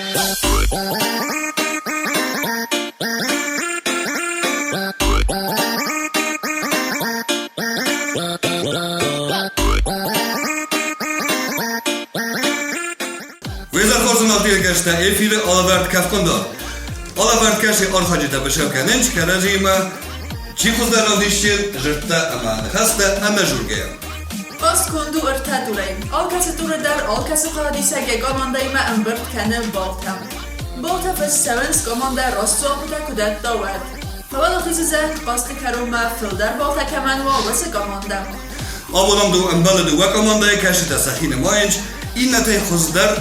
Уезӕрхорзонад эфиры алӕвӕрд кӕфхъуындар. Алӕвӕрд кӕсы архайджытӕ бысӕу кӕнынц кӕрӕдзиимӕ, чи хуыздӕр равдисджын, зӕрдтӕ ӕмӕ ныхӕстӕ ӕнӕжургӕйӕ. Хъазт конд у ӕртӕ турӕй. Алкӕцы туры дӕр алкӕцы хъӕлӕдисӕг йӕ командӕимӕ ӕмбырд кӕны баллтӕ. Баллтӕ фӕцӕуынц командӕ раст дзуаппытӕ куы дӕтта, уӕд. Фӕуӕлахиз уыдзӕн хъазты кӕронмӕ фылдӕр баллтӕ кӕмӕн уа, уыцы командӕ. Абон ам ӕмбӕлы дыууӕ командӕйы кӕсджытӕ сӕхи нымайынц, иннӕтӕй хуыздӕр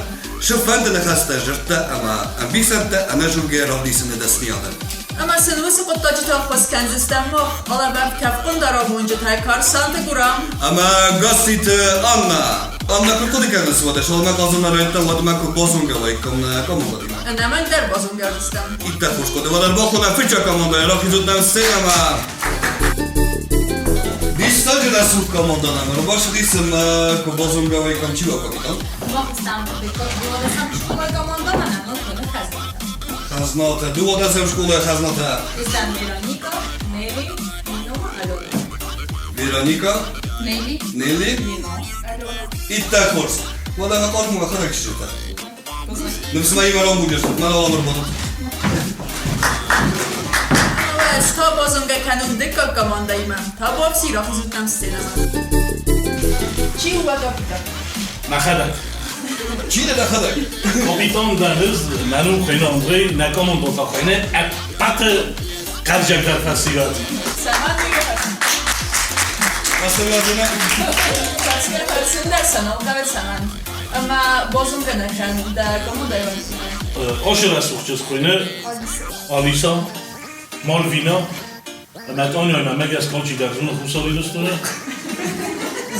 сыффӕнды ныхӕстӕ, дзырдтӕ ӕмӕ ӕмбисӕндтӕ ӕнӕзургӕйӕ равдисыны дӕсныйадӕн. Ӕмӕ сын уыцы хъуыддаджы та ӕххуыс кӕндзыстӕм мах, алӕвӕрд кӕфхъуындарамонджытӕ Карсанты Гурам ӕмӕ Гасситы Анна. Анна куы хъуыды кӕныс, уӕдӕ Салмӕ Хъазаны райдта, уӕдмӕ куы базонгӕ уаиккам нӕ командӕимӕ. Ӕнӕмӕнг дӕр базонгӕ уыдзыстӕм. Иттӕг хорз хъуыды. Уӕдӕ ӕрбахонӕм фыццаг командӕйы рахизут нӕм сценӕмӕ. Диссаджы рӕсугъд командӕ нӕм ӕрбацыдис ӕмӕ куы базонгӕ уаиккам, чи уӕ капитан? Мах стам дыууадӕсӕм скъолайы командӕ мӕнӕ мыл хуыны хӕзнатӕ. Хӕзнатӕ, дыууадӕсӕм скъолайы хӕзнатӕ. Истан Вероника, Нелли, Нино, Алена. Вероника, Нелли, Нелли, Нино, Алена. Иттӕг хорз. Уӕдӕ мӕ хъазт мӕхӕдӕг чызджытӕ. Ныфс ма имӕ рамбулдзыстут, мӕ нал ӕрбадут. Ӕз та базонгӕ кӕнон дыккаг командӕимӕ. Табуафси рахизут нӕм сценӕмӕ. Чи у уӕ капитан? Мӕхӕдӕг. Чи дӕ дӕхӕдӕг? Капитан дӕн ӕз, мӕнӕн хуыйны Андрей, нӕ командон та хуыйны ӕппӕты хъӕлдзӕгдӕр фӕсивӕд. Цӕмӕн уый фӕрсын? Фӕсивӕдимӕ? Фӕрсгӕ фӕрсын дӕр сӕ нал хъӕуы цӕмӕн. Ӕмӕ базонгӕ нӕ кӕн дӕ командӕйон. Ошы рӕсугъд чызг хуыйны Алиса, Мальвина ӕмӕ Таняимӕ мӕ гӕсгӕ алчидӕр зоны Хуссар Ирыстоны.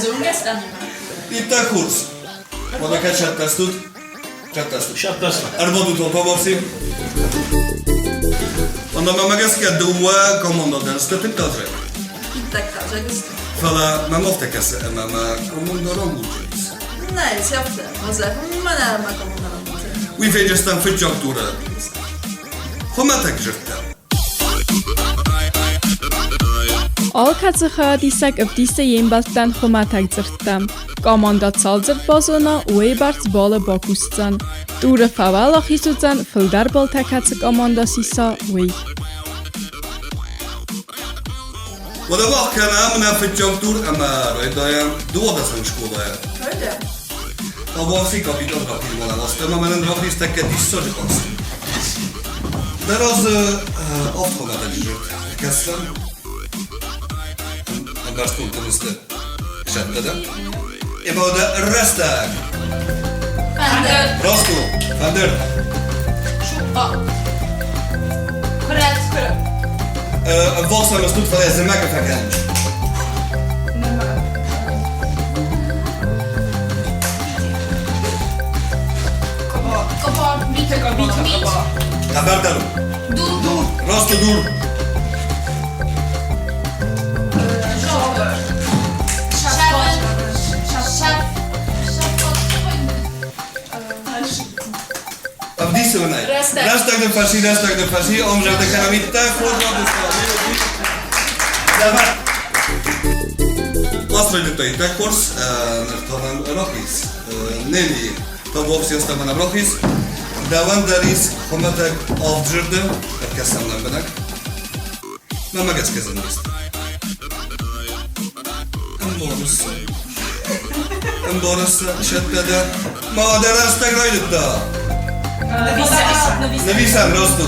Зонгӕ стӕм-имӕ. Иттӕг хорз. Уӕдӕ кӕд сӕттӕстут? Сӕттӕстут. Сӕттӕстут. Ӕрбадут уал Ӕмӕ мӕ гӕсгӕ дыууӕ командӕ дӕр сты тынг хъӕлдзӕг. Иттӕг хъӕлдзӕг сты. Фӕлӕ мӕм афтӕ кӕсы, ӕмӕ мӕ командӕ рамбулдзӕнис. Нӕ, сӕфтӕ. Мӕнӕ мӕ командӕ рамбулдзӕн. Уый фенджыстӕм фыццаг туры. Хуымӕтӕг дзырдтӕ. Алкӕцы хайадисӕг ӕвдисы йе мбӕлттӕн хуымӕтӕг дзырдтӕ. Командӕ цал дзырд базона, уыйбӕрц балы бакусдзӕн. Туры фӕуӕлахиз уыдзӕн, фылдӕр баллтӕ кӕцы командӕ сиса, уый. Уӕдӕ мах кӕнӕм нӕ фыццаг тур ӕмӕ райдайӕм дыууадӕсӕм скъолайӕ. Райдайӕм. Табуафси капитан рахизмӕ ласта ӕмӕ мӕнӕн рахиз тӕккӕ диссаджы хъазт. Дӕ разы автоматӕджы зырд кӕсдзӕн. Ӕмбӕрстгонд кӕныс дӕ сӕттӕ дӕ. Ӕмӕ дӕ рӕстӕг. Фӕндыр. Раст у, фӕндыр. Шуппа. Куырӕт. Куырӕт. Ӕввахс ӕмӕ стут, фӕлӕ зымӕгы фӕкӕныс. Хабар дӕр у. Дур. Дур. Раст у дур. Ӕвдисынӕй. Рӕстӕг дын фӕци, рӕстӕг дын фӕци, омзӕрдӕ кӕнӕм иттӕг хорз рабыста. Azt райдыдта иттӕг хорз, ныр та нӕм рахиз. Нелли, табуафси ӕстӕм нӕм рахиз. Дӕуӕн дӕр ис хуымӕтӕг авд зӕрды, ӕркӕсӕм лӕмбынӕг. Мӕнмӕ гӕсгӕ зындист. Ӕмбарыс, ӕмбарыс, сӕттӕ дӕ. Ма дӕ рӕстӕг райдыдта. Нывисӕн раст у.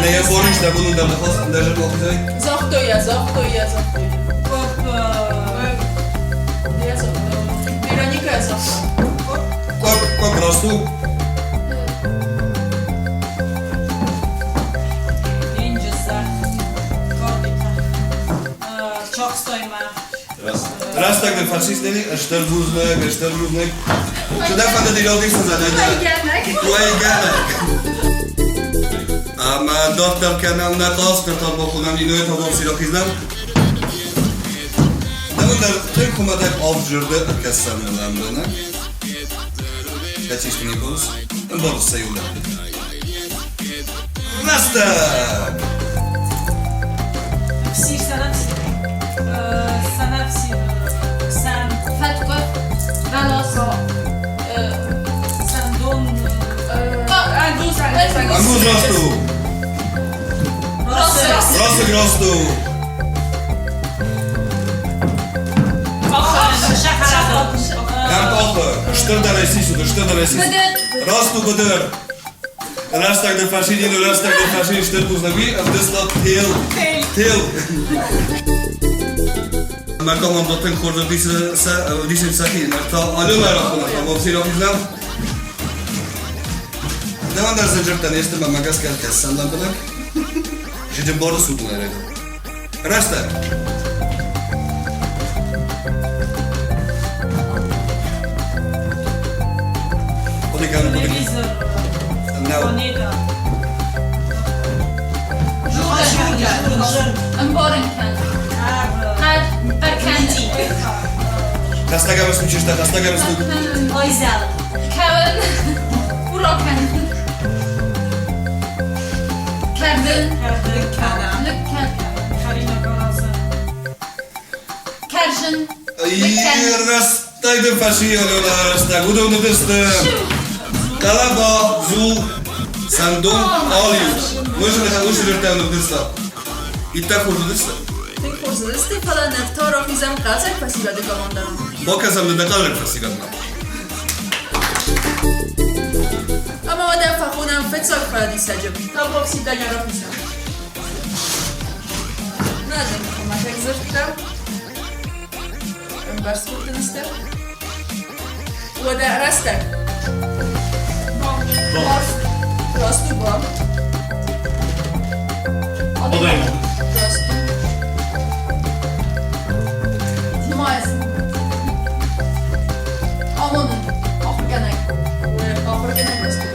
Не я борюсь, да буду да даже плохой. Загътой йӕ, загътой йӕ, загътой йӕ. Я загъта. Вероника я загъта. Как, как расту? Рӕстӕг дын фӕцис, Нели, стыр бузныг, стыр бузныг. Цы дӕ фӕндыд ирон Уӕйгӕнӕг. Уӕйгӕнӕг. Ӕмӕ дарддӕр кӕнӕм нӕ хъазт, ныр та бахонӕм Нинойы табуафси рахизнӕм. хуымӕтӕг авд зӕрдӕ ӕркӕсӕм лӕмбынӕг. Кӕцы исты не мбарыс? Ӕмбарыс сӕ иу дӕр. Рӕстӕг! Ӕфсир, сӕнӕфсир, сӕнӕфсир, сӕн. Фӕткъуы, бӕлас. Сӕндон. Ӕнгуз. Ӕнгуз раст у! Расыг раст у! Кӕм къахы? Стырдӕрӕй сисут, стырдӕрӕй сисут. Раст у быдыр. Рӕстӕг дӕ фӕсидин, рӕстӕг дӕ фӕсидин, стыр бузныг. Уый ӕвдыста тел. Тел. Мӕ командӕ тынг хорз ӕвдисы сӕхи. Та Алена рахонӕм, ӕмӕ все рахизӕм. Дӕуӕн дӕр зынджыртӕ не сты, мӕ гӕсгӕ кӕсӕм лӕмбынӕг. Жидемборы суднӕ райдыдта. Рӕстӕг. Хъуыды кӕн, хъуыды кӕн. Телевизор. Нӕу. Планета. Ӕмбарын кӕн. Хъӕр, хъӕр кӕн. Хӕстӕг ӕмӕ случишта, хӕстӕг ӕмӕ слуг. Ойзӕл. Кӕуын. Урок кӕн. Кӕрдын. Лыг кӕн. Кӕрзын. Рӕстӕг дын фӕсийӕн рӕстӕг. Уыдон уыдысты Хъӕлӕба, дзул, сӕндон, алиу. Уыцы дзырдтӕ уыдысты. Иттӕг хорз уыдысты. Тынг хорз уыдысты, фӕлӕ ныр та рахизӕм хъазӕг фӕсивӕды командӕмӕ. Бакӕсӕм нын дӕ хъазӕг фӕсивӕдмӕ. Ӕмӕ уӕдӕ фӕхонӕм фыццаг фӕдисӕджы. Табуафси Даня рахизӕм. Нӕ дын хуымӕтӕг дзырдтӕ. Ӕмбӕрстгонд дын сты? Уӕдӕ рӕстӕг. Раст у ба. Адӕймаг. Раст у. Нымайыс. Амонын. Ахуыргӕнӕг. Ахуыргӕнӕг раст у.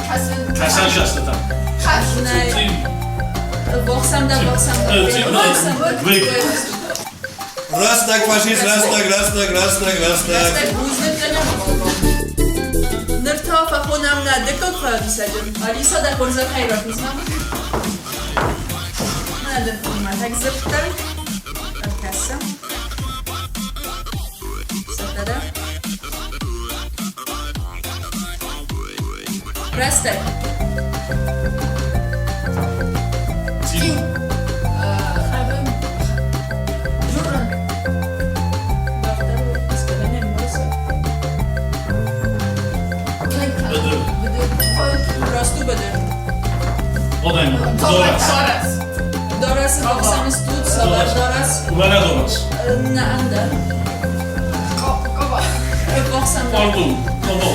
Кӕсын. Кӕсӕн сӕстытӕ. Нӕй. Бохсам да, бохсам да. Рӕстӕг фашист, рӕстӕг, рӕстӕг, рӕстӕг, рӕстӕг. Рӕстӕг бузныг кӕнӕм. Ныр та фӕхонӕм нӕ дыккаг фӕдисӕджы. Алиса, дӕ хорзӕхӕй рахиз-ма. Нӕ дын хуымӕтӕг дзырдтӕ. Ӕркӕсӕм. Цӕттӕ дӕ? Рӕстӕг. Цин. Хӕрын. Журын. Дарддӕр искӕдӕн ӕмбӕлсы. Быдыр. Быдыр. Раст у быдыр. Адӕймаг. Дарӕс. Дарӕс. Дарӕсы бахсӕн стут, цавӕр дарӕс? Уӕлӕ дарӕс. Нӕ ӕндӕр. Къаба. Бахсӕн Пардон. Къаба.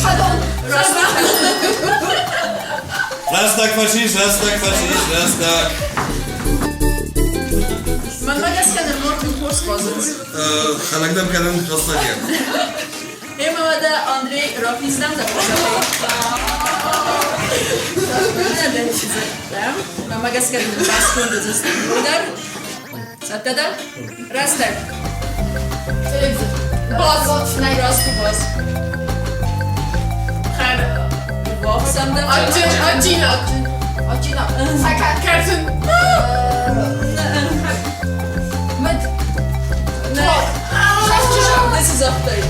Хӕдон. Раст у хӕдон. Рӕстӕг фашист, рӕстӕг фашист, рӕстӕг. Мӕнмӕ гӕсгӕ нырма тынг хорз хъазынц. Хӕлӕг дӕм кӕнын рӕстӕгӕн. Ӕмӕ уӕдӕ Андрей рахиздӕм дӕ хорзӕхӕй. Мӕнмӕ гӕсгӕ дын басконд уыдзысты иууылдӕр. Цӕттӕ дӕ? Рӕстӕг. Телевизор. Баз. Нӕй. Раст у баз. Хӕр. Бахсӕм дӕ. Адджын. Адджин. Адджин. Сӕкӕр. Кӕрдзын. Мыд. Нӕ. Ницы загътай.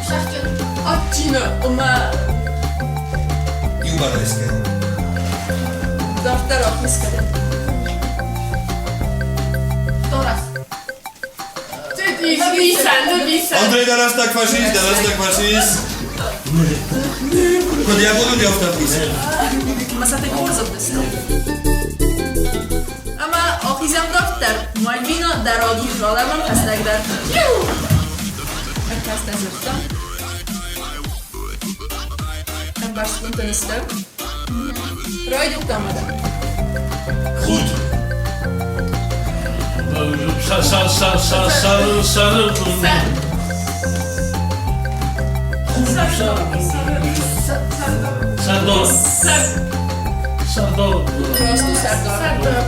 Шахтер. Адджина. Ома Иумӕ райсгӕ. дарддӕр ахиз кӕнӕм. Дорас. Нывисӕн. Андрей, дӕ рӕстӕг фашист, дӕ рӕстӕг фашист. Куыд йӕ бон уыди афтӕ ӕвдисын? Ма сӕ тынг хорз ӕвдысты. Ӕмӕ ахизӕм дарддӕр. Мальвина дӕ рад ис ралӕвӕрд хӕстӕгдӕр. Ӕркастӕ дзырдта. Ӕмбӕрстгонд ын сты. Райдыдта мадам. Худ. Сӕры, сӕры. Сӕрдар. Сӕрдар. Раст у сӕрдар. Сӕрдар.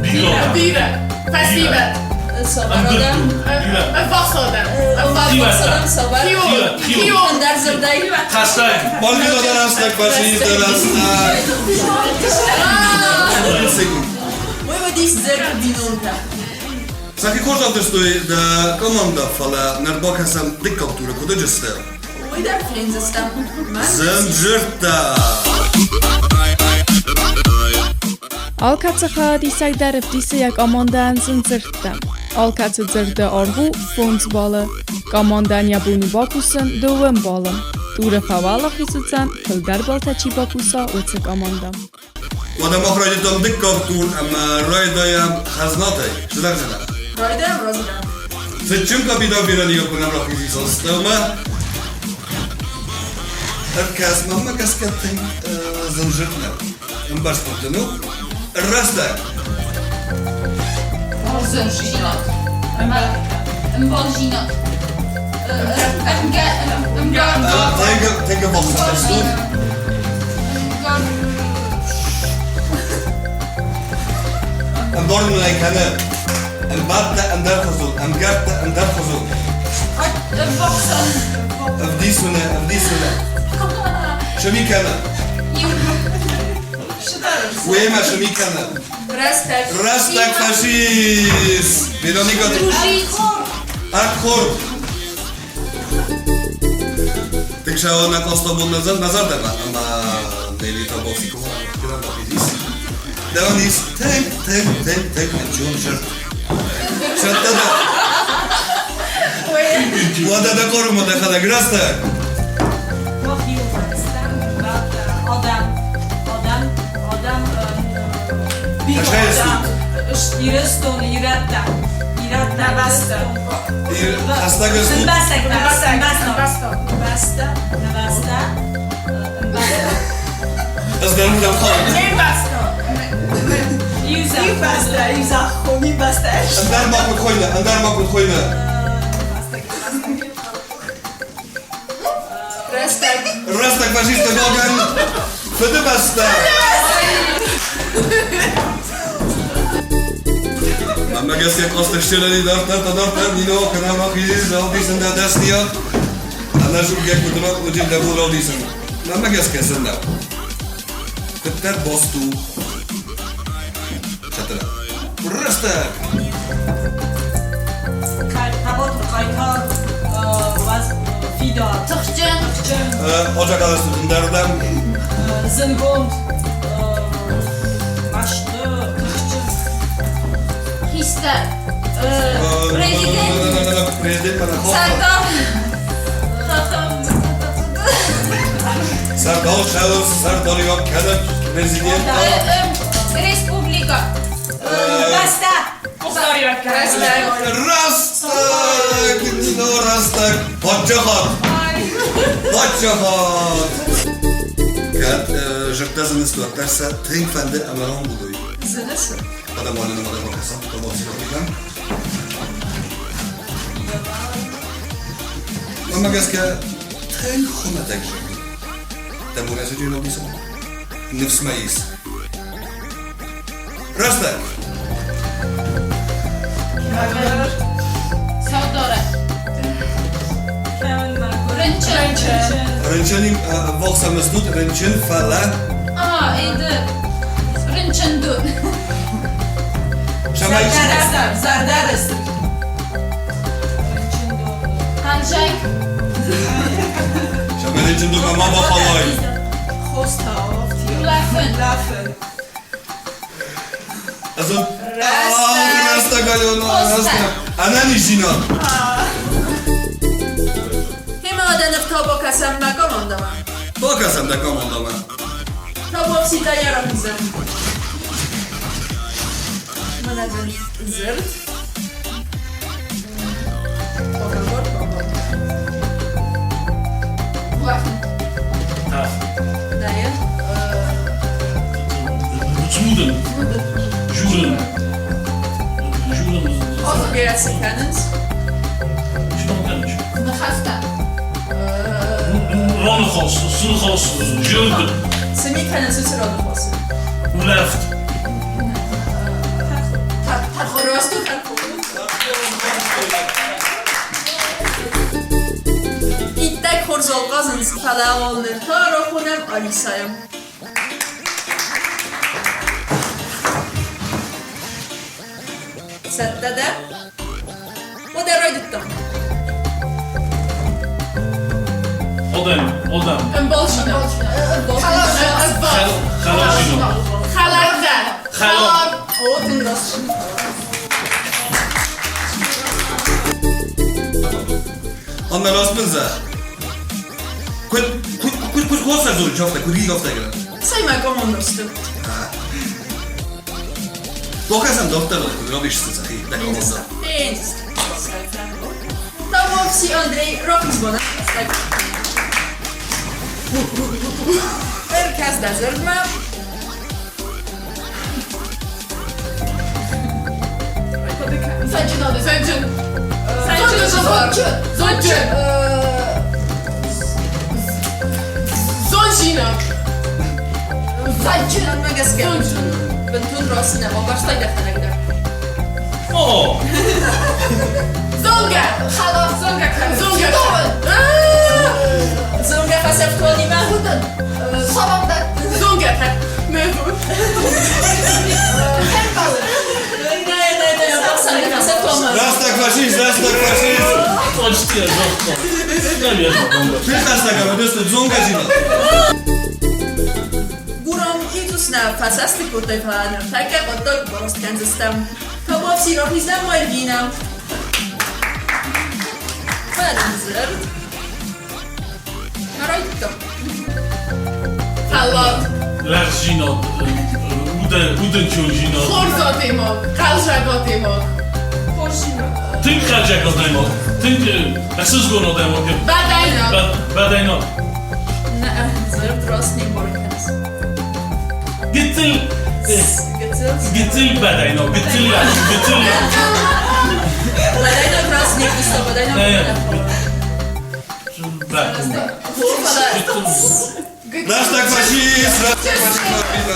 Бирӕ. Бирӕ. Фӕсивӕд. Цавӕр адӕм? Бирӕ. Ӕввахс адӕм. Ӕввахс адӕм цавӕр? Хион. Хион. Ӕндӕр дзырдӕй? Хӕстӕг. Мальвина дӕ рӕстӕг, фашист дӕ рӕстӕг. Секунд. Уый уыдис дзырд бинонтӕ. Сӕхи хорз ӕвдыстой дӕ командӕ, фӕлӕ ныр бакӕсӕм дыккаг туры куыд уыдысты. Уый дӕр фендзыстӕм. Мӕн Зынджыртӕ! Алкӕцы хайадисӕг дӕр ӕвдисы йӕ командӕйӕн зын дзырдтӕ. Алкӕцы дзырды аргъ у фондз баллы. Командӕйӕн йӕ бон у бакусын дыууын баллы. Туры фӕуӕлахиз уыдзӕн, фылдӕр баллтӕ чи бакуса, уыцы командӕ. Уӕдӕ мах райдыдтам дыккаг тур ӕмӕ райдайӕм хӕзнатӕй. Зынаргъ Райдайӕм разыдӕн. Цытджын капитан Вероника куы нӕм рахизис астӕумӕ, ӕркӕс мӕнмӕ гӕсгӕ тынг зынзырд нӕу. Ӕмбӕрстгонд дын у? Рӕстӕг! Зынжинад. Ӕмбалжинад. Ӕмгар. Тынг ӕввахс Ӕмбарын ӕй кӕны. Ӕмбӕрттӕ ӕндӕрхуызон, ӕмгӕрттӕ ӕндӕрхуызон. Ӕвдисуынӕ, ӕвдисуынӕ. Цы ми кӕны? Уемӕ цы ми кӕны? Рӕстӕг. Рӕстӕг фашист! Вероника, ӕрдхорд! Тынг сӕ нӕ бон нӕ зӕрдӕмӕ ӕмӕ Нелли Табовского рахизис. Дӕуӕн ис тынг, тынг, тынг, тынг ӕнцон зӕрд. Цӕттӕ дӕ? Уӕдӕ дӕ хъарумӕ дӕхӕдӕг рӕстӕг. Адам, Адам, Адам, Кӕсӕй Ирыстон, ирӕттӕ, ирӕттӕ, бӕстӕ. Хӕстӕг стут? Бӕстӕ, бӕстӕ, бӕстӕ, бӕстӕ. Ӕз дӕр уыдӕм хъавын. Ӕндӕр ма куыд хуыйны, ӕндӕр ма куыд хуыйны? Рӕстӕг. Рӕстӕг фашисты ногӕн Фыдыбӕстӕ! Мӕнмӕ гӕсгӕ Къоста стелӕни дарддӕр та дарддӕр Нино кӕнӕ рахизис, равдисын дӕ дӕсныйад. Ӕнӕзонгӕ куыд уыди дӕ бон равдисын. Мӕнмӕ гӕсгӕ зын нӕу. Куыддӕр баст у Сатана. Рӕстӕг! Тыхджын. Оджакалыстут ӕндӕрдӕм. Зынгонд, мӕсты, тыхджын. Хистӕр. Президент. Президент Сӕрдар. Сӕрдар Шелос, сӕрдариуӕг кӕны президент. Республика. Бӕстӕ. Рӕстӕг. Рӕстӕг! Нино, рӕстӕг! Паддзахад! Паддзахад! Кӕд зӕрдӕ зын сты, уӕддӕр сӕ тынг фӕнды ӕмӕ рамбулой. Зыны цы? Адӕм уӕлӕ адӕм бакӕсӕм, табуафси Мӕнмӕ гӕсгӕ тынг хуымӕтӕг зӕгъын. Дӕ бон ӕцӕджы равдисын? Ныфс мӕ ис. Рӕстӕг! Сӕудорӕ. Рынчын. Рынчын ӕввахс ӕм стут, рынчын, фӕлӕ А, это рынчындон. Шамай Зӕрдӕрыст. Ханжай. Шамай рынчындонмӕ ма бахауай. Улӕфын. Also, рӕстӕг, Алена, рӕстӕг. Ӕнӕниздзинад. Хемӕ адӕнов та бакӕсӕм мӕ командӕмӕ. Бакӕсӕм дӕ командӕмӕ. Табуафси та йӕ рахизӕм. Мӕнӕ дын дзырд. Бафӕлвар, бафӕлвар. Улӕфын. Тӕф. Нӕйы. Цудын. Журын. Журын. Ахуыргӕйӕ цы кӕнынц? Что кӕныс? Ныхӕстӕ. Раныхас, сныхас, зылд. Цы ми кӕнынц уыцы раныхасы? Улӕфт. Раст у тӕрхон. Иттӕг хорз алхъазынц, фӕлӕ уал ныр та рахонӕм Алисайы. Цӕттӕ дӕ? Уӕдӕ райдыдтам. Адӕм, адӕм. Ӕмбалчина. Хӕларджина. Хӕлар дӕ. Хӕлар. О, тынг раст. Анна Распынза. Куыд куыд куыд куыд хорз дзуры афтӕ, куыд гиг афтӕ гӕнӕн. Цӕй-ма командосты. Докӕсӕм дохтырыл, куыд равдисдзӕн сӕхи дӕ команда. Тамовси Андрей рахизбон. Ӕркӕс дӕ дзырдмӕ. Санчын, Санчын. Санчын, Зончын. Зонжина. Санчын гӕсгӕ. Бынтон раст нӕ бамбӕрстай дӕхӕдӕг дӕр. О! Зонгӕ. Халав. Зонгӕ. Зонгӕ. Зонгӕ фӕсӕфтуанимӕ. Зонгӕ. Мӕ Нӕ, бахсӕн фӕсӕфтуанмӕ. Рӕстӕг фашист, рӕстӕг фашист! Почти загъта. Наверное, бамбӕрста. Фехъӕстӕг ӕмӕ зонгӕ Гурам Иисус нӕ фӕсасты кодтай, фӕлӕ ныртӕккӕ хъуыддаг бараст кӕндзыстӕм. Табуафси рахизӕм Мальвина. Фӕлӕ дын дзырд. Райдыдтам. Фӕллад. Лӕгдзинад, удӕнцойдзинад. Хорз адӕймаг. Хъӕлдзӕг адӕймаг. Тынг хъӕлдзӕг адӕймаг, тынг ӕхсызгон адӕймаг. Бӕдӕйнаг. Бӕдӕйнаг. Нӕ, дзырд раст не мбарын кӕныс. Гыццыл, Гыццыл. гыццыл бӕдӕйнаг, гыццыл, гыццыл. Бӕдӕйнаг раст не вдыста, бӕдӕйнаг Нӕ. нӕ фӕлӕ. Рӕстӕг фашист, рӕстӕг фашист,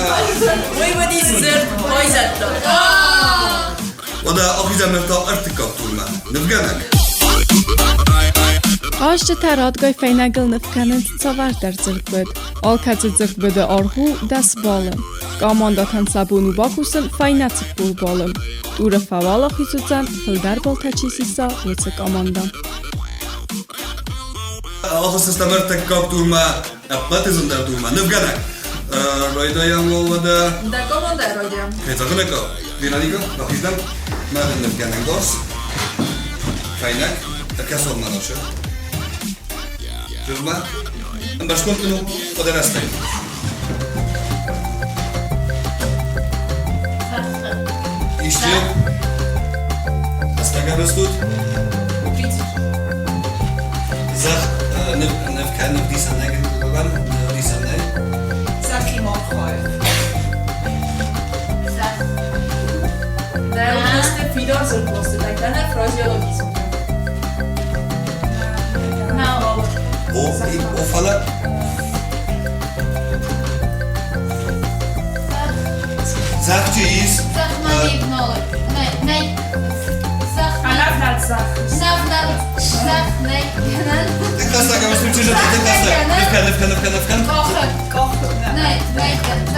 Мальвина! Уый уыдис дзырд байзӕддаг. Уӕдӕ ахизӕм ныр та ӕртыккаг турмӕ. Нывгӕнӕг. Хъазджытӕ радгай фӕйнӕгыл ныв кӕнынц цавӕрдӕр дзырдбыд. Алкӕцы дзырдбыды аргъ у 10 баллы. Командӕтӕн сӕ бон у бакусын фӕйнӕ 40 баллы. Туры фӕуӕлахиз уыдзӕн, фылдӕр баллтӕ чи сиса, уыцы командӕ. Ахызтыстӕм ӕртыккаг турмӕ, ӕппӕты зындӕр турмӕ. Нывгӕнӕг. Райдайӕм уал уӕдӕ. Дӕ командӕ райдайӕм. Кӕй зӕгъын ӕй хъӕуы, Вероника, рахиздӕм. Мӕ дын нывгӕнӕн гарз. Фӕйнӕг. Ӕркӕсон ма нашы. Зӕгъ-ма, ӕмбӕрстгонд дын у, уӕдӕ рӕстӕй. Исчи? Хӕстӕг ӕрыстут? Зӕгъ, ныв кӕн, нывдисӕнӕй, нывдисӕнӕй. Дӕ уыдысты фидар дзырдбостытӕ кӕнӕ фразеологизмтӕ. О, о, фӕлӕ Зӕгъ, чи ис? Тынг хӕстӕг ӕмӕ стут тынг хӕстӕг. Ныв кӕн, ныв кӕн, ныв кӕн, ныв кӕн.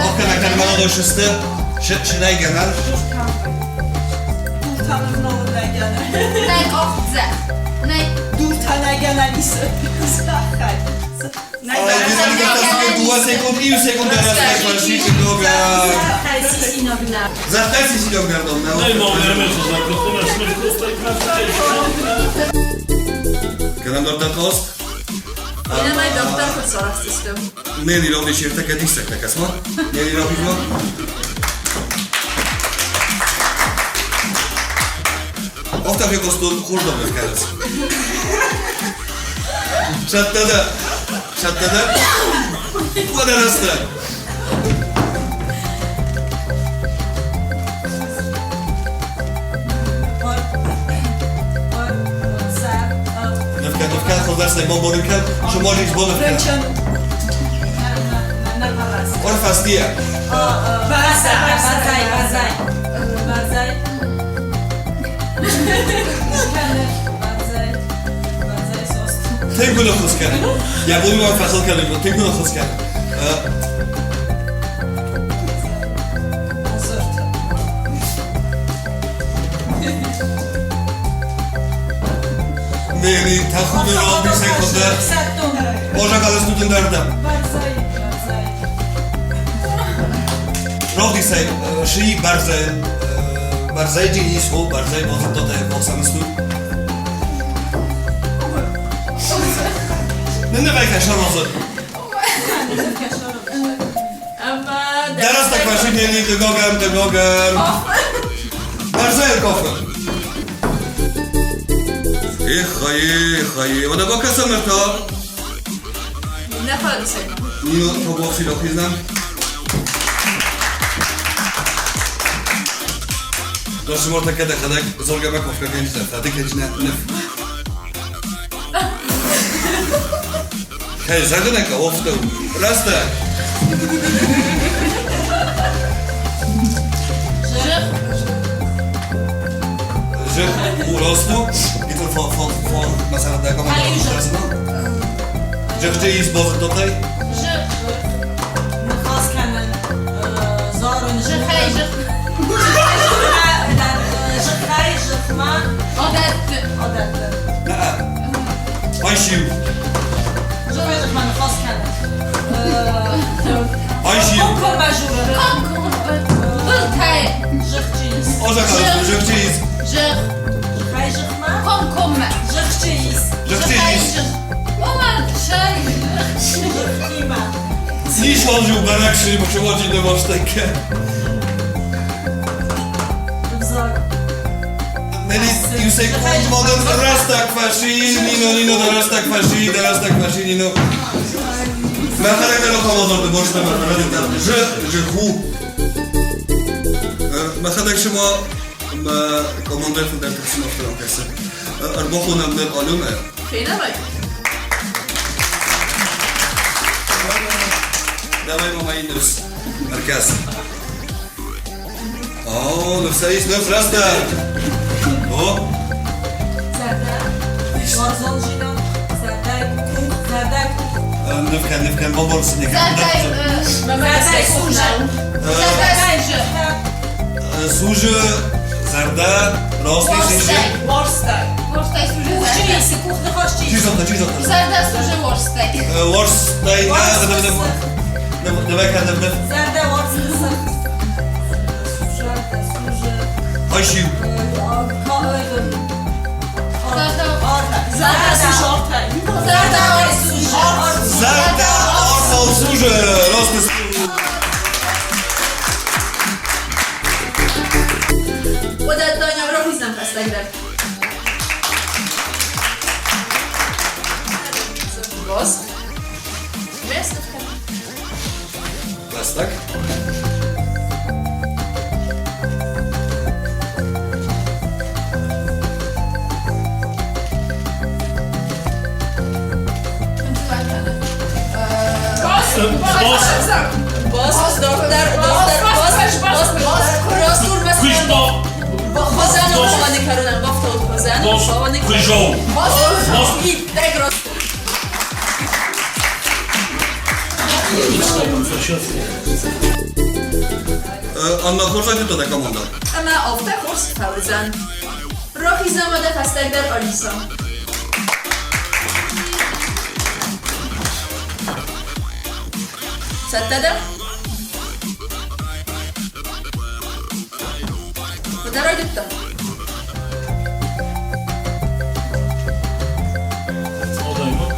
Охкӕн, кӕн, молодой шесты. Шинайгӕнӕн. Ай, Вероника, дыууӕ секунд, иу секунд рӕстӕг фӕсисы нога. Зӕгътай сисиноггӕрдон, нӕ? Нӕ, ма не кодтон, ӕз ныв кодтай, Кӕнӕм дарддӕр хъазт. Иннӕмӕй дарддӕр куыд сарӕхстысты? Нелли равдис ӕртӕккӕ диссӕгтӕ, кӕс-ма. Нелли рахиз-ма. Афтӕ фехъуыстон, хорз ныв кӕныс. Цӕттӕ дӕ? Цӕттӕ дӕ? Уӕдӕ рӕстӕг. Ныв кӕн, ныв кӕн, хуыздӕр сӕ бамбарын кӕн, сымаджы ис бонов кӕн. Рынчын. Орфастия. Базай, базай, базай. Базай. Базай. Базай сост. Тынг уын ӕххуыс кӕны. Йӕ бон уын фӕхыл кӕнын, тынг уын ӕххуыс кӕны. Нели, тӕхуды ралбисӕг хуыздӕр. Ожа студент ардӕм. Равдисай, ши бӕрзӕй, бӕрзӕйджи ис, о, бӕрзӕй базыдтат бахсӕныстут. Ныннывӕй саразы. Дарастак машинели, дыгогӕм, дыгогӕм. Бӕрзӕйыл кофе. Эх, эх, эх, ода бакӕсӕм ӕрта. Не халадисӕг. Нино Тобовси рохизнам. Досморта кӕдӕ хӕдӕг зоргӕмӕ кофе кӕнджытӕ, фӕды кӕнджынӕ ныв. Кӕй зӕгъын ӕй хъӕуы, афтӕ у. Рӕстӕг. Жих у росту. I to for for for مثلا ده كمان Жихче из бозыдотай. نخاس كان زار Жихай, жих. Жихай, жихма, Одетты. одетты. Наа. Айшиу. Жихай, жихма, нхас кӕнын. Айшиу. Комкоммӕ журы. Былтай. Жихчиис. Ожа жихче из. Жих. Жихай, жихма. Комкоммӕ. Жихчиис. Жихче из. Оман, шай. Жихтима. Ниш валжу баракши, бушеваджи не ваштеке. Взаг. Нели, юсей кунт моден растак фаши, нино, нино, да растак фаши, да растак фаши, нино. Махарек да лохамазор, да можете махарек да ж, жиху. Махарек шума ма командир филдер тахсин афтарам касе. Арбаху нам нер алюм. Фейнавай. Давай, мама, инус. Марказ. О, нефсаис, нефс раста. О. Зәрдә. Варзон жинам. Зәрдә кух, зәрдә кух. Нефкен, нефкен, бабор сине. Зәрдә. Зәрдә Сужа. Зәрдә сужа. Сужа, зарда, рости сижи. Ворстай. Ворстай сужа. Кухчиис, кух нхасчиис. Чизота, чизота. Зәрдә сужа ворстай. Ворстай, да, давай, давай, давай. Зәрдә ворсты. Сужа, сужа. Айшиу. Зарда сужа. Зарда сужа. Зарда, орсал, сужа, рости Odattanyam rohiznam fesztegre. Boss. Место Растак. Boss. Boss, доктор, доктор, boss, boss, boss, Ростур, Куишпо. Хозяин, ховани карунан, бафтол хозяин, Boss. ховани Куижоу. Boss, и так Ростур. Анна хорза да команда. Ама афтӕ хорз фӕуыдзӕн. Рахизӕм уӕдӕ фӕстагдӕр Алиса. Цӕттӕ дӕ? Куыд райдыдта? Адӕймаг.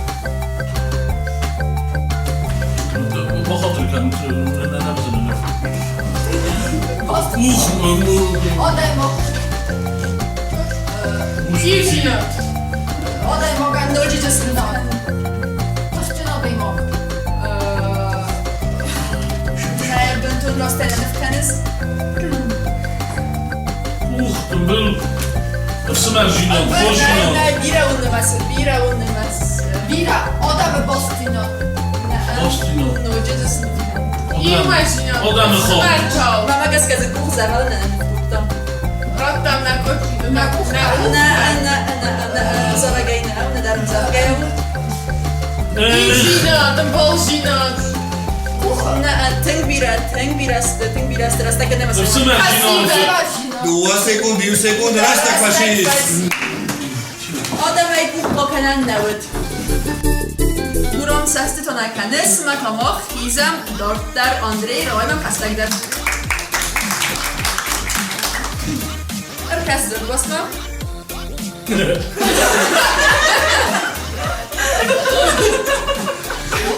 Бахатыр кӕнут, нӕ Ух, Адӕймаг. Ивзина. Адӕймагӕн Ноджы сын. Тыхджын адӕймаг. Бынтон растӕй ныв кӕныс? Ух, тымбыл. Ӕфсымӕр жинон, хо жинон. Нӕ, бирӕ у нымӕц, бирӕ у нымӕц. Бирӕ адӕмы бастдзинад. Бастдзинад. Ноджы дзы цы Иумӕзинад. Адӕмы хо. Ӕфсымӕртау. Мӕмӕ гӕсгӕ дзы къух дзӕгъӕлы нӕ ныффтудта. Радтам нӕ къух, нӕ къух, нӕ къух. Нӕ, нӕ, нӕ, нӕ, зарӕгӕй нӕ, нӕ дӕр зарӕгӕй у. Индзинад, ӕмбалдзинад. Нӕ, тынг бирӕ, тынг бирӕ сты, тынг бирӕ сты, рӕстӕг ӕнӕ Ӕфсымӕрдзинад. 2 секунд, 1 секунд, рӕстӕг фӕцис. Адӕмӕй къух бакӕнӕн нӕ уыд. Гурам цӕстытӕ кӕныс, мӕ та мах хизӕм дарддӕр Андрей районӕм хӕстӕгдӕр. Ӕркӕс дзырдбастмӕ.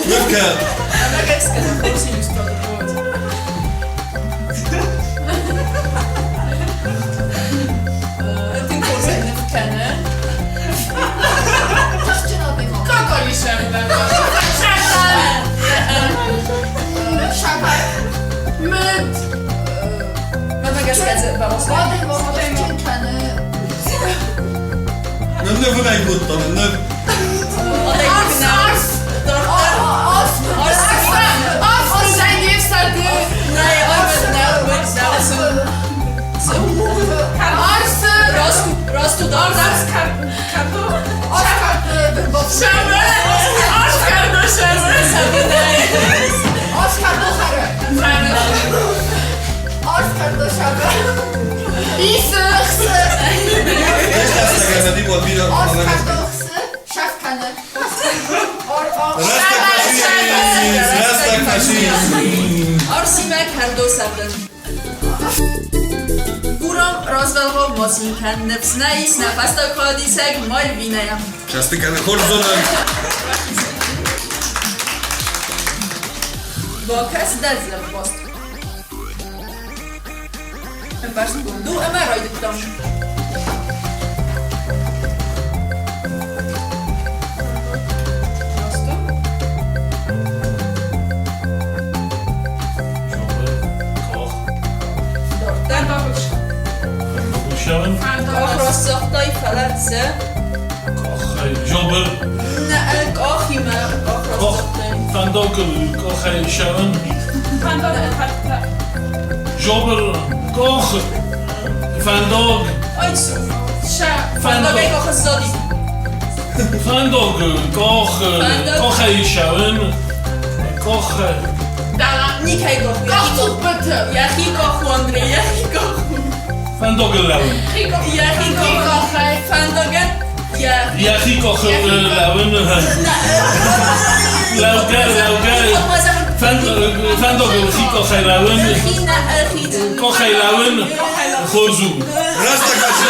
Ныв кӕн. Ӕмӕ гӕсгӕ хорз иллюстратор уыд. Тынг хорз ӕй ныв кӕны. Тыхджын адӕймаг. Какалисӕн. Сӕкӕр. Мыд. Мӕнмӕ гӕсгӕ дзы бауадзай. Адӕймаг тыхджын кӕны. Нывнывын ӕй кодта, ныв. Адӕймаг нӕ. Арс. Дарддӕр. Арс. Арс. Арс. Не фсады. Нӕ, арс нӕ уыд, нӕ цы. Цы у? Арс. Раст, раст у дарддӕр. Арс. Кардо. Шәмі. Арс кардо шәмі. Арс кардо хӕры. Арс кардо шәмі. Исы. Хсы. Eszter volt бирӕ. Арс кардо хсы. Шәф кӕны. Рӕстӕг фӕцис, рӕстӕг фӕцис. Арсимӕ кӕрдо цӕгъдын. Гурам развӕлгъау ма цин кӕн, ныфс нӕ ис, нӕ фӕстаг хайадисӕг Мальвинӕйӕ. Часты кӕны хорз зонӕм. Бакӕс дӕ дзырдбаст. Ӕмбӕрстгонд у ӕмӕ райдыдтам. Раст у? Къах. Дарддӕр. Шӕвын. Къах раст загътай, фӕлӕ цы? Къахӕй. Жобыр. Нӕ, къахимӕ къах раст Къах. загътай. Фӕндагыл къахӕй шӕвын. Жобыр. Къах. Фӕндаг. Ай цы? Фӕндагӕй къах сзади. Фӕндаг. Къах. Фӕндаг. Къахӕй шӕвын. Къах. Никӕй къах у. Къахцъуппыты. Йӕхи къах у, Андрей, йӕхи къах у. Фӕндагыл лӕууын. Йӕхи къах. Фӕндагӕн йӕ. Йӕхи къахыл лӕууын. Лӕугӕ, лӕугӕ. Фӕндагыл хи къахӕй лӕууын. Хи нӕ, хи. Къахӕй лӕууын. Хорз у. Рӕстӕг фӕцис.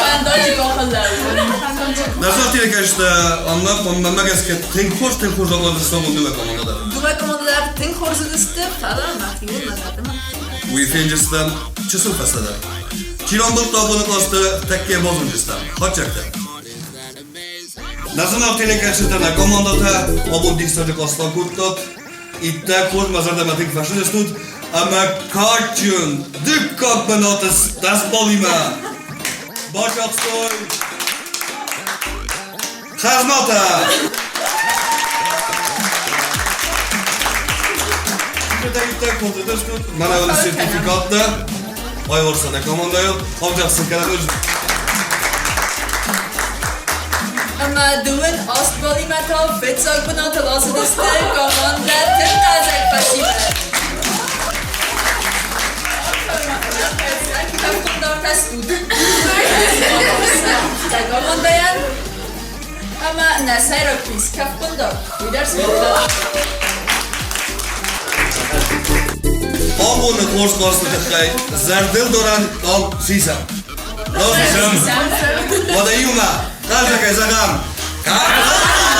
Фӕндаджы къахыл лӕууын. Нӕ сӕртиркӕсты Анна, мӕнмӕ гӕсгӕ тынг хорз, тынг хорз ауадзы абон дыууӕ командӕ дӕр. Дыууӕ командӕ дӕр тынг хорз уыдысты, фӕлӕ мӕхиуыл мӕ зӕрдӕмӕ. Уый фенджыстӕм чысыл фӕстӕдӕр. Чи рамбылдта абоны къласты тӕккӕ базонджыстӕм. Хатдзӕгтӕ. Нӕ зынаргъ телекӕсджытӕ, нӕ командӕтӕ абон диссаджы кълас бакодтат. Иттӕг хорз мӕ зӕрдӕмӕ тынг фӕцыдыстут ӕмӕ кадджын дыккаг бынаты дӕс баллимӕ бацахстой хӕзнатӕ. Иттӕг хорз уыдыстут. Мӕнӕ уын сертификаттӕ. Айварса нӕ командӕйыл. Хавджахсын кӕнӕм. Ӕмӕ дыууын аст баллимӕ та фыццаг бынатыл ацыдысты командӕ тынг хъазӕг фӕсивӕд. Кӕфхъуындартӕ стут. Сӕ командӕйӕн ӕмӕ нӕ сӕйраг приз кӕфхъуындар. Уый дӕр скодта. Абоны хорз къласы тыххӕй зӕрдылдарӕн къам сисӕм. Уӕдӕ иумӕ хъазӕгӕй зӕгъӕм. Кӕфхъуындар!